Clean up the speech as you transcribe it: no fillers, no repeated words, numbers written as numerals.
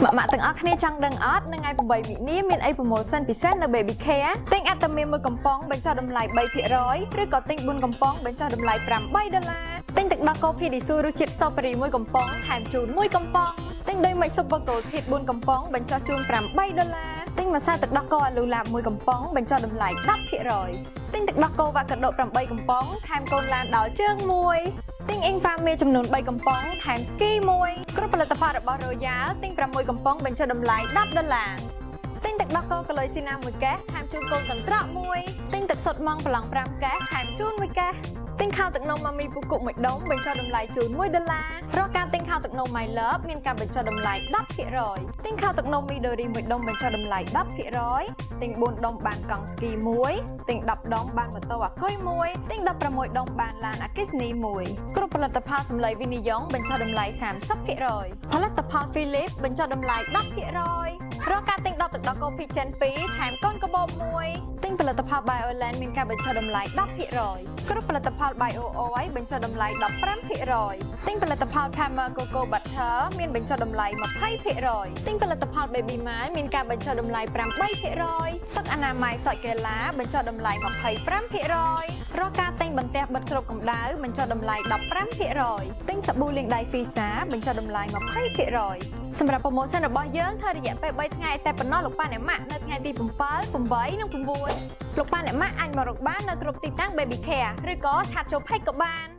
ម៉ាក់ម៉ាក់ទាំងអស់គ្នាចង់ដឹងអត់នៅថ្ងៃ8មីនាមានអី promotion ពិសេសនៅ Baby Care ទិញអាតាមីមួយកំប៉ុងបញ្ចុះតម្លៃ3%ឬក៏ទិញ4កំប៉ុងបញ្ចុះតម្លៃ8ដុល្លារទិញទឹកដោះគោ Pedisu រសជាតិ Strawberry មួយកំប៉ុងថែមជូនមួយកំប៉ុងទិញដីមិច Super Gold Kit 4កំប៉ុងបញ្ចុះជូន8ដុល្លារទិញម្សៅទឹកដោះគោអាលូឡាបមួយកំប៉ុងបញ្ចុះតម្លៃ10%ទិញទឹកដោះគោវ៉ាកាដូ8កំប៉ុងថែមកូនឡានដល់ជើងមួយទិញអ៊ីងហ្វាមៀចំនួន3កំប៉ុងថែមស្គីមួយគ្រប់ផលិតផលរបស់ Royal ទិញ6កំប៉ុងបញ្ចុះតម្លៃ10ដុល្លារទិញទឹកដោះគោកលុយស៊ីណាមួយកេសថែមជូនកូនកន្ត្រកមួយទិញទឹកសុទ្ធម៉ងប្លង់5កេសថែមជូនមួយកេសទិញខោទឹកនំម៉ាមីពូគុកមួយដុំបញ្ចុះតម្លៃជូន1ដុល្លាររកការទិញខោទឹកនំ My Love មានការបញ្ចុះតម្លៃ10%ទិញខោទឹកនំ Midori មួយដុំបញ្ចុះតម្លៃ10%ទិញ4ដុំបានកង់ស្គីមួយទិញ10ដុំបានម៉ូតូអាគុយមួយទិញ16ដុំបានឡានអគ្គិសនីមួយគ្រប់ផលិតផលសម្លៃវិនិយោគបញ្ចុះតម្លៃ30%ផលិតផល Philips បញ្ចុះតម្លៃ10%រកការទិញ10ទឹកដោះគោ Pigeon 2ថែមកូនកាបូបមួយទិញផលិតផល Bioland មានការបញ្ចុះតម្លៃ10%គ្រប់ផលិតផល Bio Oil បញ្ចុះតម្លៃ15%ទិញផលិតផល Palmer Coco Butter មានបញ្ចុះតម្លៃ20%ទិញផលិតផល Baby Mile មានការបញ្ចុះតម្លៃ8%ទឹកអនាម័យសាច់កេឡាបញ្ចុះតម្លៃ25%រកការទិញបន្ទះបិទស្រូបកម្ដៅបញ្ចុះតម្លៃ15%ទិញសាប៊ូលាងដៃ Fisa បញ្ចុះតម្លៃ20%សម្រាប់ promotion របស់យើងធ្វើរយៈពេល3ថ្ងៃតែប៉ុណ្ណោះលោកប៉ាអ្នកម៉ាក់នៅថ្ងៃទី7 8និង9លោកប៉ាអ្នកម៉ាក់អាចមករកបាននៅគ្រប់ទីតាំង Baby Care ឬក៏chat ចូល page ក៏បាន។